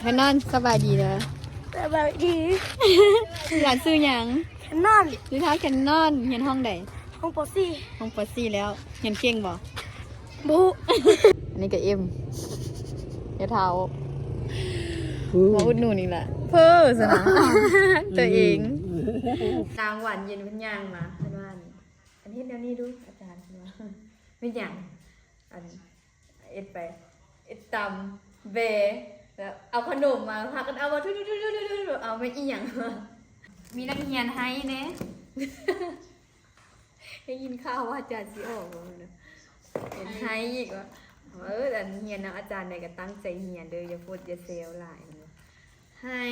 ແຄນນອນ ສະບາຍດີເດີ. ສະບາຍດີ. ຫຼານຊື່ຫຍັງ? ແຄນນອນ. ຢູ່ທ່າແຄນນອນ. ຮຽນຫ້ອງໃດ? ຫ້ອງປໍສີ່. ຫ້ອງປໍສີ່ແລ້ວ. ຮຽນເກັ່ງບໍ່? ບໍ່. ອັນນີ້ກໍເອັມ ຍາເຖົ້າ ມາອຸດໜູນອີກລະ. ເພີສະນະ ຕົວເອງ. ກາງວັນເຢັນເພິ່ນຍ່າງມາ ເພິ່ນວ່າ ອັນ ເຮັດແນວນີ້ດູ ອາຈານ. ເພິ່ນວ່າ ເປັນຫຍັງ? ອັນ ເຮັດໄປ ເຮັດຕຳແບ ແລ້ວເອົາຂະໜົມມາ ພາກັນເອົາມາທຸໆໆໆ ເອົາແມ່ນອີ່ຫຍັງ? ມີນັກຮຽນໄຫ້ແດ່. ໄດ້ຍິນຂ່າວວ່າອາຈານຊິອອກບໍ່ນະ? ເປັນໄຫ້ອີກວ່າ ເອີ ອັນຮຽນນຳອາຈານໃດກໍຕັ້ງໃຈຮຽນເດີ ຢ່າຟົດຢ່າແຊວຫຼາຍ. ໄຫ້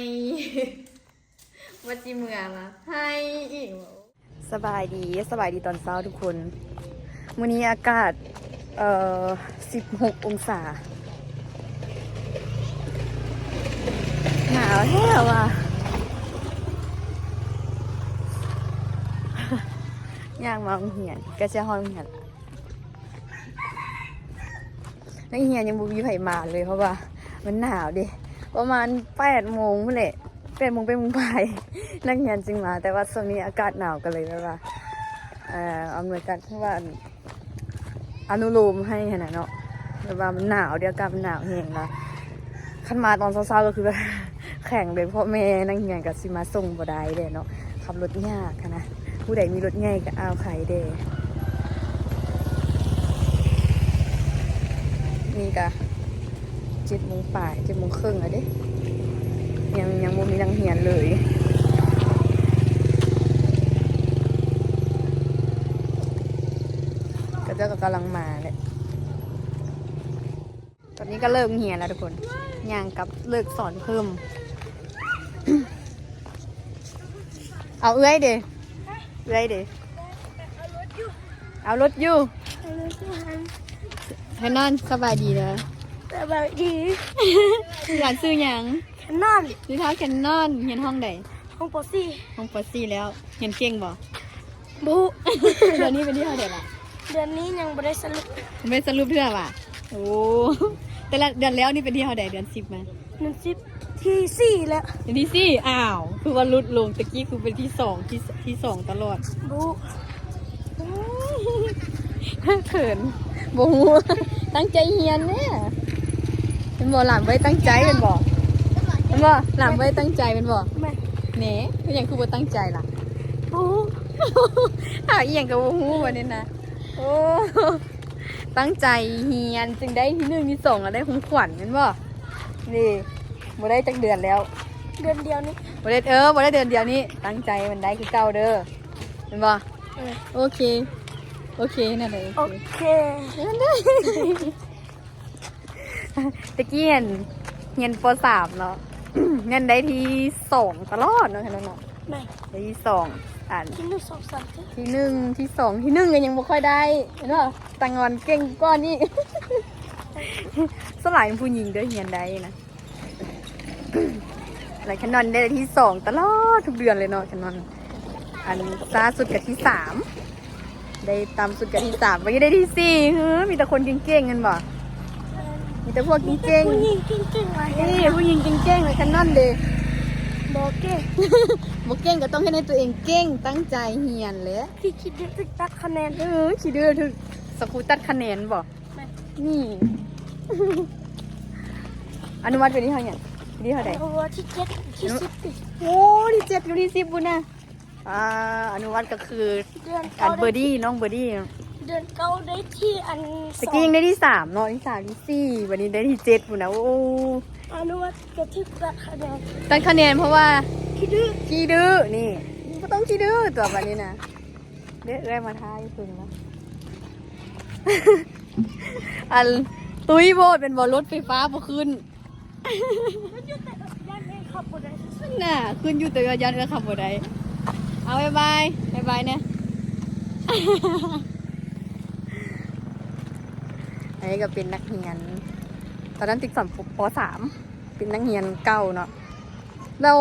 ວ່າຊິເມືອລະ ໄຫ້ອີກ. ສະບາຍດີ ສະບາຍດີຕອນເຊົ້າທຸກຄົນ. ມື້ນີ້ອາກາດ ເອີ ສິບຫົກອົງສາ. ໜາວແທ້ວ່າ. ຍ່າງມາໂຮງຮຽນ ໃກ້ຈະຮອດໂຮງຮຽນ. ນັກຮຽນຍັງບໍ່ມີໃຜມາເລີຍ ເພາະວ່າມັນໜາວເດ້. ປະມານແປດໂມງພຸ້ນແຫຼະ ແປດໂມງ ແປດໂມງປາຍ ນັກຮຽນຈຶ່ງມາ. ແຕ່ວ່າຊ່ວງນີ້ອາກາດໜາວ ກໍເລີຍແບບວ່າ ເອີ ອຳນວຍການ ຄືວ່າ ອະນຸໂລມໃຫ້ຫັ້ນນະເນາະ. ແບບວ່າມັນໜາວເດ້ ອາກາດມັນໜາວແຮງລະ. ຄັນມາຕອນເຊົ້າໆ ກໍຄືແບບແຂງເລີຍ ເພາະແມ່ນັກຮຽນກໍຊິມາສົ່ງບໍ່ໄດ້ເດ້ເນາະ. ຂັບລົດຍາກຫັ້ນນະ. ຜູ້ໃດມີລົດໃຫຍ່ກໍອ້າວໄຄແດ່. ນີ້ກະເຈັດໂມງປາຍ ເຈັດໂມງເຄິ່ງແລ້ວເດ້ ຍັງ ຍັງບໍ່ມີນັກຮຽນເລີຍ. ເຂົາເຈົ້າກໍກຳລັງມາແຫຼະ. ຕອນນີ້ກໍເລີກຮຽນແລ້ວທຸກຄົນ ຍ່າງກັບເລີກສອນເພີ່ມ. ເອົາເອື້ອຍເດ ເອື້ອຍເດ ເອົາລົດຢູ່ ເອົາລົດຢູ່. ແຄນນອນ ສະບາຍດີເດີ. ສະບາຍດີ. ຫຼານຊື່ຫຍັງ? ແຄນນອນ. ຢູ່ທ່າແຄນນອນ. ຮຽນຫ້ອງໃດ? ຫ້ອງປໍສີ່. ຫ້ອງປໍສີ່ແລ້ວ. ຮຽນເກັ່ງບໍ່? ບໍ່. ເດືອນນີ້ເປັນທີເທົ່າໃດລະ? ເດືອນນີ້ຍັງບໍ່ໄດ້ສະຫຼຸບ. ບໍ່ໄດ້ສະຫຼຸບເທື່ອຫວາ? ໂອ້ ແຕ່ລະເດືອນແລ້ວນີ້ເປັນທີເທົ່າໃດ? ເດືອນສິບມາ? ເດືອນສິບ ທີສີ່ແລ້ວ. ເດືອນທີສີ່. ອ້າວ ຄືວ່າຫຼຸດລົງ ແຕ່ກີ້ຄືເປັນທີສອງ ທີ ທີສອງຕະຫຼອດ. ບໍ່. ເຂີນ ບໍ່ຮູ້. ຕັ້ງໃຈຮຽນແດ່. ແມ່ນບໍ່? ຫຼານບໍ່ໄດ້ຕັ້ງໃຈແມ່ນບໍ່? ແມ່ນບໍ່? ຫຼານບໍ່ໄດ້ຕັ້ງໃຈແມ່ນບໍ່? ແມ່ນ. ແໜ ເປັນຫຍັງຄືບໍ່ຕັ້ງໃຈລະ? ບໍ່ຮູ້. ຖາມອີ່ຫຍັງກໍບໍ່ຮູ້ບັດນີ້ນະ. ໂອ້ ຕັ້ງໃຈຮຽນຈຶ່ງໄດ້ທີໜຶ່ງ ທີສອງ ແລ້ວໄດ້ຂອງຂວັນແມ່ນບໍ່? ນີ້ ບໍ່ໄດ້ຈັກເດືອນແລ້ວ. ເດືອນດຽວນີ້. ບໍ່ໄດ້ ເອີ ບໍ່ໄດ້ເດືອນດຽວນີ້. ຕັ້ງໃຈມັນໄດ້ຄືເກົ່າເດີ ແມ່ນບໍ່? ເອີ ໂອເຄ ໂອເຄ ນັ້ນແຫຼະ ໂອເຄ ໂອເຄ ນັ້ນແຫຼະ. ແຕ່ກີ້ຫັ້ນຮຽນ ປໍສາມເນາະ ແມ່ນໄດ້ທີສອງຕະຫຼອດເນາະ ແຄ່ນັ້ນເນາະ. ແມ່ນ. ໄດ້ທີສອງ ອັນ ທີໜຶ່ງ ສອງ ສາມ ສີ່ ທີໜຶ່ງ ທີສອງ ທີໜຶ່ງກໍຍັງບໍ່ຄ່ອຍໄດ້ເນາະ ຕາງອນເກັ່ງກວ່ານີ້. ສ່ວນຫຼາຍເປັນຜູ້ຍິງເດີຮຽນໄດ້ນະ. ແລ້ວແຄນນອນໄດ້ທີສອງຕະຫຼອດທຸກເດືອນເລີຍເນາະ ແຄນນອນ. ອັນຊ້າສຸດກໍທີສາມ ໄດ້ຕ່ຳສຸດກໍທີສາມ ບາດນີ້ໄດ້ທີສີ່. ເຮີ້ ມີແຕ່ຄົນເກັ່ງໆ ແມ່ນບໍ່? ມີແຕ່ພວກເກັ່ງໆ ມີແຕ່ຜູ້ຍິງເກັ່ງໆ ຫຼາຍ. ນີ້ຜູ້ຍິງເກັ່ງໆ ແລ້ວແຄນນອນເດ? ບໍ່ເກັ່ງ ບໍ່ເກັ່ງກໍຕ້ອງເຮັດໃຫ້ຕົວເອງເກັ່ງ ຕັ້ງໃຈຮຽນແຫຼະ. ຂີ້ດື້ຖືກຕັດຄະແນນ. ເອີ ຂີ້ດື້ຖືກສະຄູຕັດຄະແນນບໍ່? ແມ່ນ. ນີ້ ອະນຸວັດເປັນທີເທົ່າຫຍັງ? ທີເທົ່າໃດ? ອະນຸວັດທີເຈັດ ທີສິບ. ໂອ້ ທີເຈັດ ຢູ່ທີສິບພຸ້ນນະ. ອ່າ ອະນຸວັດກໍຄື ເດືອນ ອັນ ເກົ້າ ເບີດີ້ ໄດ້ທີ່ ນ້ອງເບີດີ້ ເດືອນເກົ້າໄດ້ທີ່ອັນ ຕະກີ້ຍັງໄດ້ທີສາມເນາະ ທີສາມ ທີສີ່ ບັດນີ້ໄດ້ທີເຈັດພຸ້ນນະ. ໂອ້ ອະນຸວັດກໍຖືກຕັດຄະແນນ ຕັດຄະແນນເພາະວ່າຂີ້ດື້ ຂີ້ດື້. ນີ້ບໍ່ຕ້ອງຂີ້ດື້ຕົວະບັດນີ້ນະ. ເດ້ ເອື້ອຍມາຖ້າຢູ່ເທິງລະ. ອັນ ຕຸ້ຍໂພດແມ່ນບໍ່? ລົດໄຟຟ້າບໍ່ຂຶ້ນ. ຂຶ້ນຢູ່ແຕ່ວ່າຢ້ານເອື້ອຍຂັບບໍ່ໄດ້. ໜ້າ ຂຶ້ນຢູ່ແຕ່ວ່າຢ້ານເອື້ອຍຂັບບໍ່ໄດ້. ເອົາ ບາຍບາຍ ບາຍບາຍແດ່. ອັນນີ້ກໍເປັນນັກຮຽນ ຕອນນັ້ນຕິກສອນ ປໍສາມ ເປັນນັກຮຽນເກົ່າເນາະ. ລາວ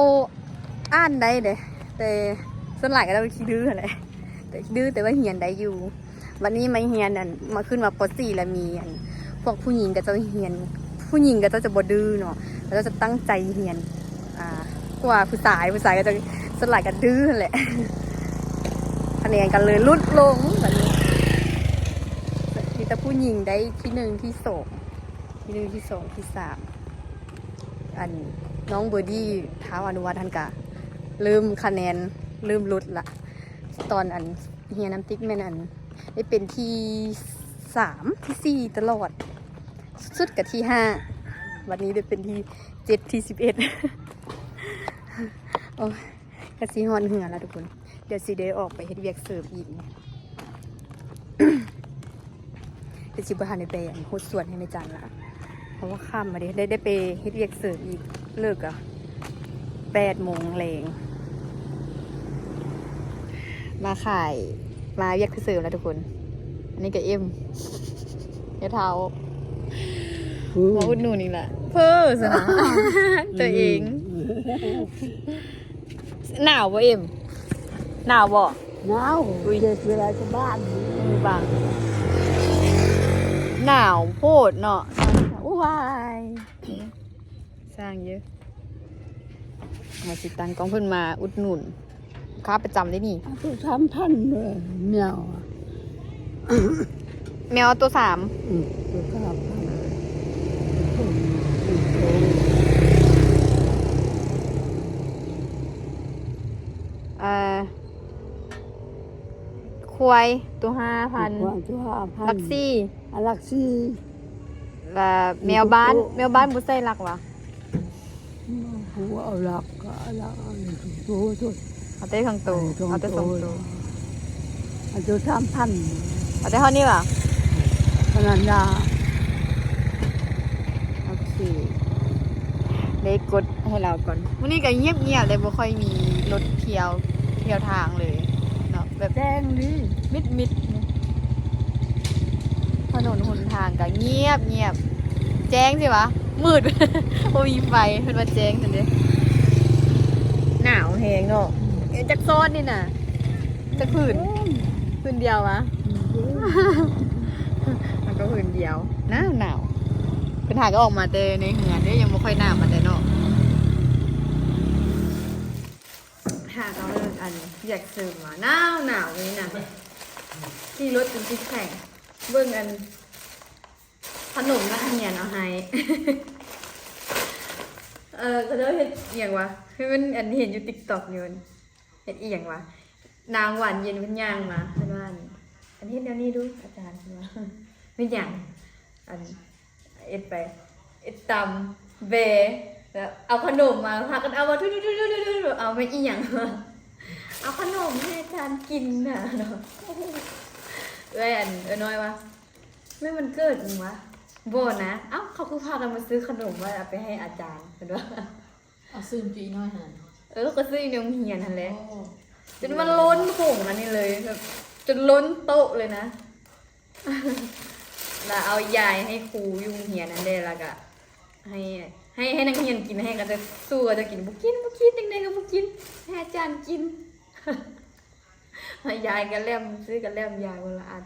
ອ່ານໄດ້ເດ້ ແຕ່ສ່ວນຫຼາຍກໍລາວຂີ້ດື້ຫັ້ນແຫຼະ ແຕ່ດື້ ແຕ່ວ່າຮຽນໄດ້ຢູ່. ບັດນີ້ມາຮຽນ ອັນ ມາຂຶ້ນມາ ປໍສີ່ ແລ້ວມີ ອັນ ພວກຜູ້ຍິງເຂົາເຈົ້າຮຽນ ຜູ້ຍິງເຂົາເຈົ້າຈະບໍ່ດື້ເນາະ ເຂົາເຈົ້າຈະຕັ້ງໃຈຮຽນ ອ່າ ກວ່າຜູ້ຊາຍ ຜູ້ຊາຍເຂົາເຈົ້າສ່ວນຫຼາຍກໍດື້ຫັ້ນແຫຼະ ຄະແນນກໍເລີຍຫຼຸດລົງບັດນີ້ ມີແຕ່ຜູ້ຍິງໄດ້ທີໜຶ່ງ ທີສອງ ທີໜຶ່ງ ທີສອງ ທີສາມ ອັນນ້ອງເບີດີ້ທ້າວອະນຸວັດຫັ້ນກະເລີ່ມຄະແນນເລີ່ມຫຼຸດລະ ຕອນອັນຮຽນນຳຕິກແມ່ນອັນໄດ້ເປັນທີສາມ ທີສີ່ຕະຫຼອດ ສຸດໆກະທີຫ້າ ບັດນີ້ໄດ້ເປັນທີເຈັດ ທີສິບເອັດ ໂອ້ຍ ກະຊິຮ້ອນເຫື່ອລະທຸກຄົນ ດຽວຊິໄດ້ອອກໄປເຮັດວຽກເສີມອີກ ແຕ່ຊິບໍ່ທັນໄດ້ໄປ ອັນ ຫົດສວນໃຫ້ແມ່ຈັນລະ ເພາະວ່າຄ່ຳມາເດ້ ໄດ້ ໄດ້ໄປເຮັດວຽກເສີມອີກ ເລີກກະແປດໂມງແລງ ມາຂາຍ ມາວຽກເສີມລະທຸກຄົນ ອັນນີ້ກະເອັມ ຍາເຖົ້າ ມາອຸດໜູນອີກລະ ເພີ້ຊັ້ນນະ ຕົວເອງ ໜາວບໍ່ເອັມ? ໜາວບໍ່? ໜາວ ອຸ້ຍ ເຈັດສິບຫຼາຍກວ່າບາດ ບາງ ໜາວໂພດເນາະ ໂອ້ຍ ສ້າງເຢີ ມາຊິຕັ້ງກ້ອງ ເພິ່ນມາອຸດໜູນ ລູກຄ້າປະຈຳເດ້ນີ້ ເອົາໂຕສາມພັນເດີ ແມວ ແມວເອົາໂຕສາມ ອືມ ໂຕສາມພັນ ເອີ ຄວາຍໂຕຫ້າພັນ ຄວາຍໂຕຫ້າພັນ ຫຼັກສີ່ ອັນຫຼັກສີ່ ລະແມວບ້ານ ແມວບ້ານບໍ່ໃສ່ຫຼັກຫວາ? ຜູ້ເອົາຫຼັກກໍເອົາຫຼັກ ເອົາໂຕ ເອົາແຕ່ສອງໂຕ ເອົາແຕ່ສອງໂຕ ເອົາໂຕສາມພັນ ເອົາແຕ່ເທົ່ານີ້ຫວາ? ເທົ່ານັ້ນລະ ໂອເຄ ໄດ້ກົດໃຫ້ລາວກ່ອນ ມື້ນີ້ກໍງຽບໆເດ້ ບໍ່ຄ່ອຍມີລົດທ່ຽວ ທ່ຽວທາງເລີຍເນາະ ແບບແຈ້ງດີ ມິດໆ ຖະໜົນຫົນທາງກໍງຽບໆ ແຈ້ງຊິຫວາ ມືດ ບໍ່ມີໄຟ ເພິ່ນວ່າແຈ້ງຊັ້ນເດ້ ໜາວແຮງເນາະ ຈັກຊ້ອນນີ້ນະ ຈັກຜືນ? ຜືນດຽວຫວາ? ມັນກໍຜືນດຽວ ໜາວໆ ເພິ່ນຫາກໍອອກມາແຕ່ໃນເຮືອນເດ້ ຍັງບໍ່ຄ່ອຍໜາວປານໃດເນາະ ຫາກໍເລີກ ອັນ ຢາກເສີມວ່າໜາວໆ ນີ້ນະ ຂີ່ລົດຈົນຊິແຂງ ເບິ່ງ ອັນ ຂະໜົມນັກຮຽນເອົາໃຫ້ ເອີ ເຂົາເຈົ້າເຮັດອີ່ຫຍັງຫວາ? ຄືມັນ ອັນ ເຫັນຢູ່ຕິກຕັອກຢູ່ ເຮັດອີ່ຫຍັງຫວາ? ນາງຫວານເຢັນເພິ່ນຍ່າງມາ ເພິ່ນວ່າ ອັນ ອັນ ເຮັດແນວນີ້ດູອາຈານ ເພິ່ນວ່າ ແມ່ນຫຍັງ? ອັນ ເຮັດໄປ ເຮັດຕຳແບ ແລ້ວເອົາຂະໜົມມາ ພາກັນເອົາມາ ທຸໆ ເອົາແມ່ນອີ່ຫຍັງ? ເອົາຂະໜົມໃຫ້ອາຈານກິນນະເນາະ ເອື້ອຍ ອັນ ເອື້ອຍນ້ອຍວ່າ ແມ່ນວັນເກີດມຶງຫວາ? ບໍ່ນະ ເອົ້າ ເຂົາຄືພາກັນມາຊື້ຂະໜົມມາເອົາໄປໃຫ້ອາຈານ ເພິ່ນວ່າ ເອົາຊື້ຢູ່ອີ່ນ້ອຍຫັ້ນ ເອີ ເຂົາກໍຊື້ຢູ່ໃນໂຮງຮຽນຫັ້ນແຫຼະ ໂອ້ ຈົນມັນລົ້ນຖົງອັນນີ້ເລີຍ ແບບຈົນລົ້ນໂຕະເລີຍນະ ລະເອົາຢາຍໃຫ້ຄູຢູ່ໂຮງຮຽນຫັ້ນແຫຼະ ລະກະໃຫ້ ໃຫ້ ໃຫ້ນັກຮຽນກິນ ໃຫ້ເຂົາເຈົ້າ ສູ່ເຂົາເຈົ້າກິນ ບໍ່ກິນ ບໍ່ກິນ ຈັ່ງໃດກໍບໍ່ກິນ ໃຫ້ອາຈານກິນ. ຍາຍກະແຫຼ້ມ ຊື້ກະແຫຼ້ມ ຢາຍຄົນລະອັນ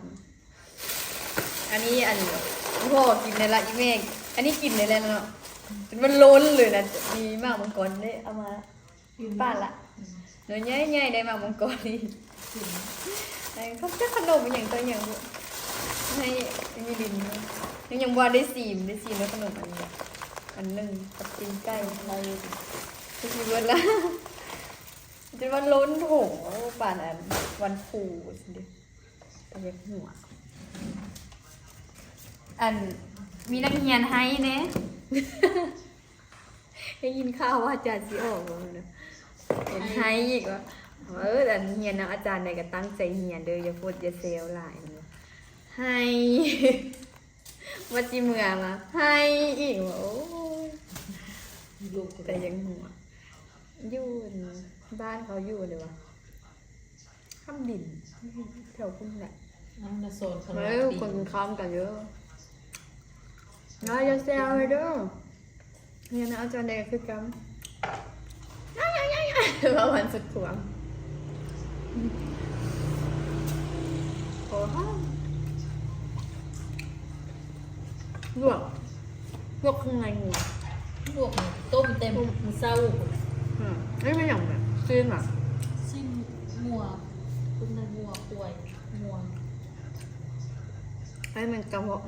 ອັນນີ້ ອັນ ພໍ່ກິນໄດ້ລະ ອີ່ແມ່ ອັນນີ້ກິນໄດ້ແລ້ວເນາະ ຈົນມັນລົ້ນເລີຍນະ ມີໝາກມັງກອນເດ້ ເອົາມາປານລະ ໜ່ວຍໃຫຍ່ໆ ໄດ້ໝາກມັງກອນນີ້ ເຂົາຈັກຂະໜົມອີ່ຫຍັງຕໍ່ອີ່ຫຍັງ ໃຫ້ມີລິນ ຍັງ ຍັງບໍ່ໄດ້ຊີມ ໄດ້ຊີມແລ້ວຂະໜົມອັນນີ້ ອັນໜຶ່ງກັບຕີນໄກ່ ໄດ້ ຄືຊິເບິດລະ. ຈົນວ່າລົ້ນຖົງ ໂອ້ ປານອັນວັນຄູຊັ້ນເດ ຕາຢາກຫົວ ອັນ ມີນັກຮຽນໄຫ້ແດ່ ໄດ້ຍິນຂ່າວວ່າອາຈານຊິອອກແລ້ວນະ ເປັນໄຫ້ອີກວ່າ ເອີ ອັນຮຽນນຳອາຈານໃດກໍຕັ້ງໃຈຮຽນເດີ ຢ່າຟົດຢ່າແຊວຫຼາຍ ໄຫ້ ວ່າຊິເມືອມາ ໄຫ້ອີກວ່າ ໂອ້ຍ ຕາຢາກຫົວ ຢູ່ອັນບ້ານເຂົາຢູ່ອັນໃດຫວາ ຄຳດິນ ແຖວພຸ້ນແຫຼະ ເອົານະ ສອນເຂົາ ເອີ ຄົນຂ້າມກັນເດີ ຢ່າແຊວເດີ ຮຽນນຳອາຈານແດງຄືກັນ ເວົ້າຫວານສຸດຂວາງ ໂອ້ໂຫ ລວກ ລວກເຄື່ອງໃນງົວ ລວກຕົ້ມແຕ່ມື້ເຊົ້າພຸ້ນ. ອືມ ນີ້ແມ່ນຫຍັງນີ້? ຊີ້ນຫວາ? ຊີ້ນງົວ ເຄື່ອງໃນງົວ ຄວາຍ ງົວ. ອັນນີ້ແມ່ນກະເພາະ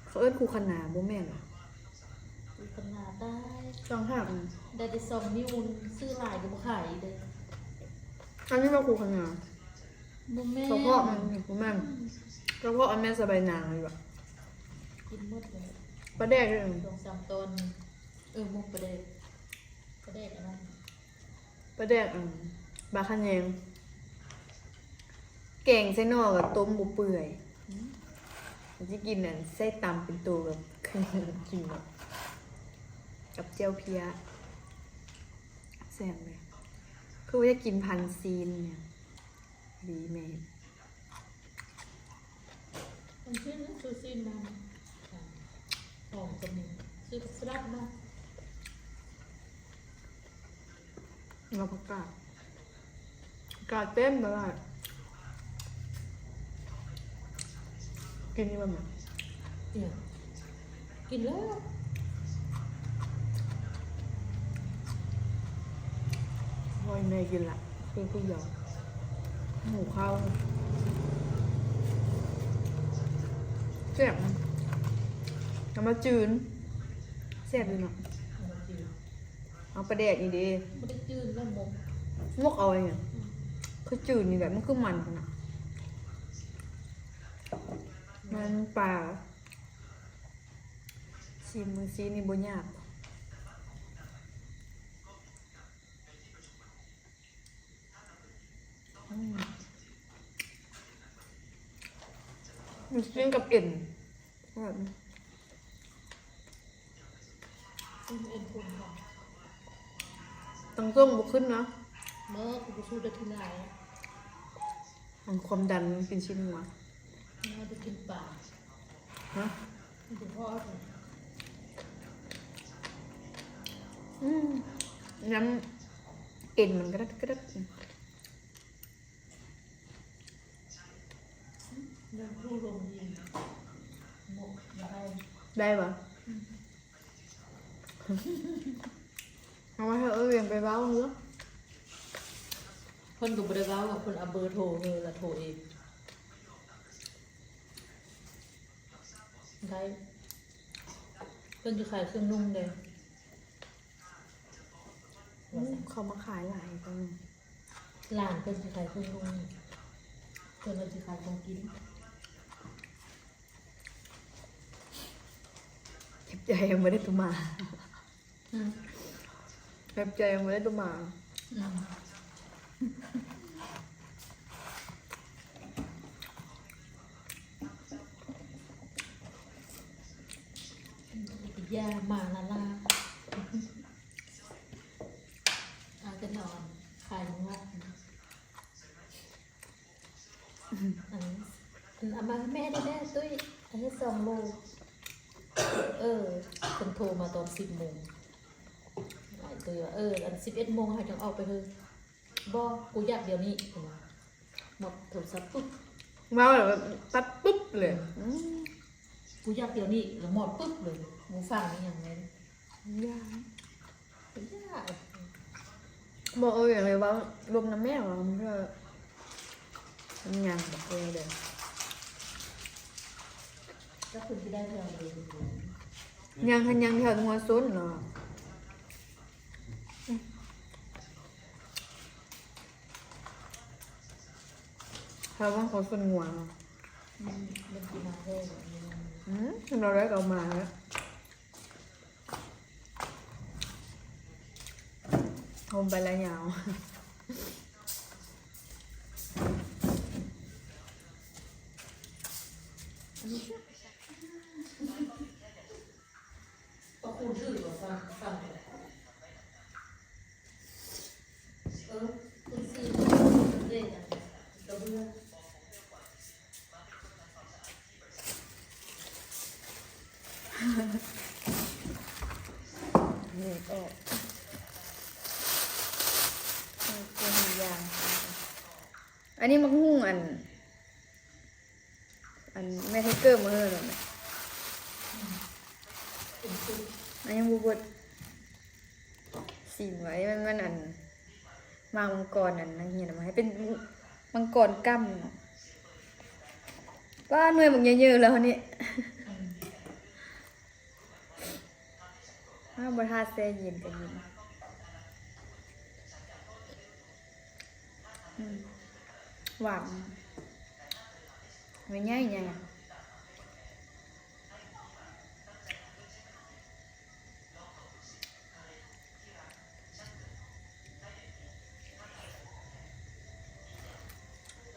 ເຂົາເອີ້ນຄູຄະນາ ບໍ່ແມ່ນຫວາ? ຄູຄະນາໄດ້ ສອງຫາກ ໄດ້ແຕ່ສອງນິ້ວ ຊື້ຫຼາຍກໍບໍ່ຂາຍອີກເດ້. ອັນນີ້ວ່າຄູຄະນາ ບໍ່ແມ່ນ ກະເພາະມັນ ບໍ່ແມ່ນ ອືມ ກະເພາະມັນແມ່ນສະບາຍນາງຢູ່ຫວາ? ກິນໝົດເລີຍ ປາແດກເດ້ ສອງສາມຕອນ. ເອີ ໝົກປາແດກ ປາແດກອັນນັ້ນ ປາແດກ ອັນ ບາຂະແຍງ ແກງໃສ່ໜໍ່ກໍຕົ້ມບໍ່ເປື່ອຍ. ອືມ ຊິກິນອັນໃສ່ຕຳເປັນໂຕແບບ ກິນແບບ ກັບແຈ່ວເພຍ ແຊບເລີຍ. ຄືວ່າຢາກກິນພັນຊີ້ນນີ້ ດີແມ່. ມັນຊື່ຊື້ຊີ້ນມາ ຫອມກໍມີ ຊື້ກັບສະຫຼັດມາ. ແລ້ວຜັກກາດ ຜັກກາດເຕັມຕະຫຼາດ. ກິນຢູ່ບໍ່ແມ່? ກິນ ກິນແລ້ວ ໂອ້ຍ ແມ່ກິນລະ ກິນຜູ້ດຽວ. ໝູເຂົ້າ ແຊບ ເອົາມາຈືນ ແຊບຢູ່ເນາະ. ເອົາມາຈືນ ເອົາປາແດກນີ້ເດ້ ບໍ່ໄດ້ຈືນແລ້ວໝົກ ໝົກເອົາອັນຫຍັງ? ອືມ ຄືຈືນນີ້ແຫຼະ ມັນຄືມັນຫັ້ນນະ ມັນປາ. ຊີມມື້ຊີ້ນນີ້ບໍ່ຍາກ. ອືມ ມີຊີ້ນກັບເອັນ ອືມ ເອັນຄົນ ຕັງເຊິ່ງບໍ່ຂຶ້ນນະ ເມີ ກູບໍ່ສູ້ໄດ້ກິນຫຼາຍ ອັນຄວາມດັນກິນຊີ້ນງົວ ເຮົາໄດ້ກິນປາ ຮະ ມັນຊິພໍ ອືມ ນ້ຳເອັນມັນກະດັດກະດັດ. ໄດ້ບໍ່? ອືມ ເອົາໄວ້ໃຫ້ເອື້ອຍວຽງໄປເວົ້າເດີ ເພິ່ນກໍບໍ່ໄດ້ເວົ້າ ເພິ່ນເອົາເບີໂທເຮົາລະໂທເອງ. ໄດ້ ເພິ່ນຊິຂາຍເຄື່ອງນຸ່ງເດ້ ອືມ ເຂົາມາຂາຍຫຼາຍຕອນນີ້ ຫຼານເພິ່ນຊິຂາຍເຄື່ອງນຸ່ງ ສ່ວນເພິ່ນຊິຂາຍຂອງກິນ. ເຈັບໃຈຍັງບໍ່ໄດ້ໂຕມາ. ອືມ ເຈັບໃຈຍັງບໍ່ໄດ້ໂຕມາ. ອືມ ຢ່າມາລະລາ ອາດຈະນອນຂາຍງອກ. ອັນ ອັນ ເອົາມາໃຫ້ແມ່ແດ່ ຕຸ້ຍ ເຮັດສອງໂລ. ເອີ ເພິ່ນໂທມາຕອນສິບໂມງ ອ້າຍຕຸ້ຍວ່າ ເອີ ອັນສິບເອັດໂມງເຮົາຈັ່ງອອກໄປເຮີ. ບໍ່ ກູຢາກດຽວນີ້ ເພິ່ນວ່າ ໝົດໂທລະສັບປຶບ ເວົ້າແລ້ວຕັດປຶບເລີຍ. ອືມ ອືມ ກູຢາກດຽວນີ້ ລະໝົດປຶບເລີຍ ບໍ່ຟັງອີ່ຫຍັງເລີຍ. ຢ່າ ຢ່າ ບໍ່ເອີຍ ເລີຍເວົ້າລົມນຳແມ່ວ່າ ເພື່ອ ມັນຍັງບໍ່ເອີຍເດີ ຈັກເພິ່ນຊິໄດ້ເທົ່າໃດ. ຍັງ ຄັນຍັງແຖວຫົວຊົນເນາະ ແຖວບ້ານເຂົາຊົນງົວເນາະ. ອືມ ມັນຊິມາແທ້ ອືມ ເຮົາໄດ້ກໍມາແລ້ວ. ໂຮມໄປລະຍາວ ເອີ ເພິ່ນຊື້ເລກອັນກະເບື້ອງ ເລກອອກ ເປັນຢ່າງ ອັນນີ້ໝາກຫຸ່ງ ອັນ ອັນແມ່ໄທເກີມາເຮີນັ້ນນະ. ບົດ ຊິງໄວ້ ມັນ ມັນອັນ ໝາກມັງກອນ ອັນນັກຮຽນເອົາມາໃຫ້ ເປັນມັງກອນກ້ຳເນາະ. ວ້າ ໜ່ວຍບັກໃຫຍ່ເຍີແລ້ວນີ້. ອ້າວ ບໍ່ຖ້າແຊ່ເຢັນກໍເຢັນ. ອືມ ຫວານ ໜ່ວຍໃຫຍ່ໆ.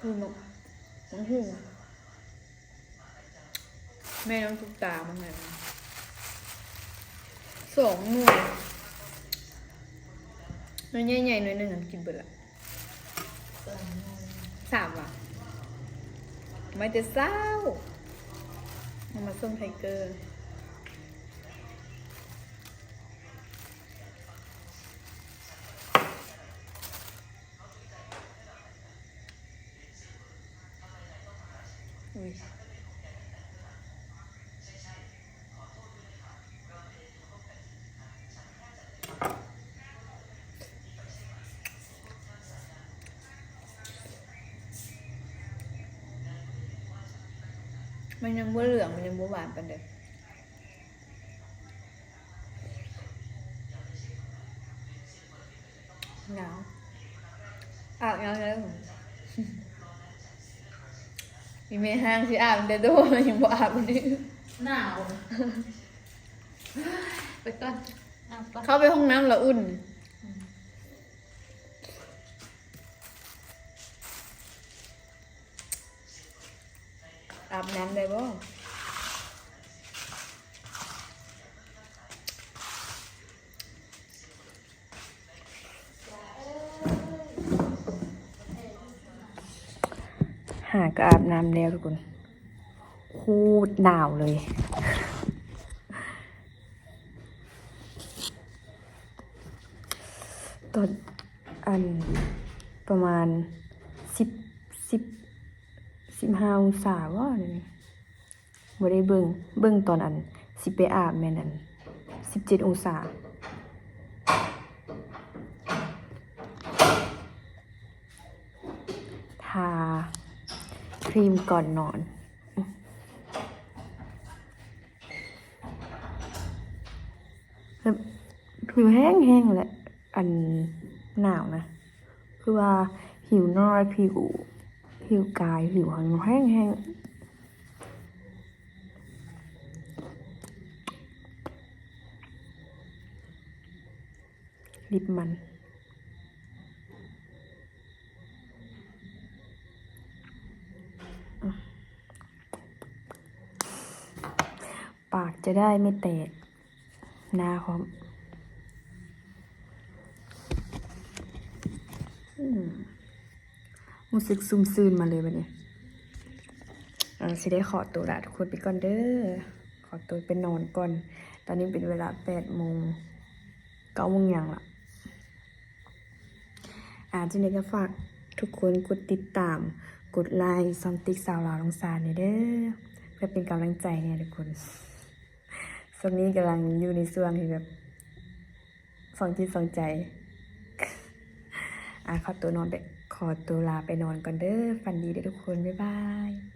ອືມ ໝາກຫຸ່ງ ແມ່ນ້ອງຕຸກຕາມາໃຫ້ສອງໜ່ວຍ ໜ່ວຍໃຫຍ່ໆ ໜ່ວຍໜຶ່ງ ກິນເບິດລະ. ສາມຫວາ? ມາແຕ່ເຊົ້າ ເອົາມາສົ່ງໄທເກີ. ອຸ້ຍ ມັນຍັງບໍ່ເຫຼືອງ ມັນຍັງບໍ່ຫວານປານໃດ. ໜາວ ອາບນ້ຳເລີຍ. ອີແມ່ຮ້າງຊິອາບແຕ່ໂດນ ຍັງບໍ່ອາບນີ້ ໜາວ. ໄປກ່ອນ ອາບກ່ອນ ເຂົ້າໄປຫ້ອງນ້ຳລະອຸ່ນ. ອືມ ອາບນ້ຳໄດ້ບໍ່? ຫາກໍອາບນ້ຳແລ້ວທຸກຄົນ ໂຄດໜາວເລີຍ. ຕອນ ອັນ ປະມານສິບ ສິບ ສິບຫ້າອົງສາບໍ່ ດຽວນີ້ ບໍ່ໄດ້ເບິ່ງ ເບິ່ງຕອນ ອັນ ຊິໄປອາບແມ່ນ ອັນ ສິບເຈັດອົງສາ. ທາຄຣີມກ່ອນນອນ ແບບ ຜິວແຫ້ງໆ ແຫຼະ ອັນໜາວນະ ຄືວ່າຜິວໜ້ອຍ ຜິວ ຜິວກາຍ ຜິວຫັ້ນແຫ້ງໆ. ລິບມັນ ປາກຈະໄດ້ໄມ່ແຕກ ໜ້າພ້ອມ. ອືມ ຮູ້ສຶກຊຸ່ມຊື່ນມາເລີຍບັດນີ້. ເອີ ຊິໄດ້ຂໍຕົວລາທຸກຄົນໄປກ່ອນເດີ ຂໍຕົວໄປນອນກ່ອນ. ຕອນນີ້ເປັນເວລາແປດໂມງ ເກົ້າໂມງຫຍັງລະ. ອາ ຈັ່ງໃດກໍຝາກທຸກຄົນກົດຕິດຕາມ ກົດໄລ ຊ່ອງຕິກສາວລາວນ້ອງສາແດ່ເດີ ເພື່ອເປັນກຳລັງໃຈແດ່ທຸກຄົນ. ຊ່ວງນີ້ກຳລັງຢູ່ໃນຊ່ວງທີ່ແບບ ສອງຈິດສອງໃຈ. ອາ ຂໍຕົວນອນໄປ ຂໍຕົວລາໄປນອນກ່ອນເດີ. ຝັນດີເດີທຸກຄົນ. ບາຍບາຍ.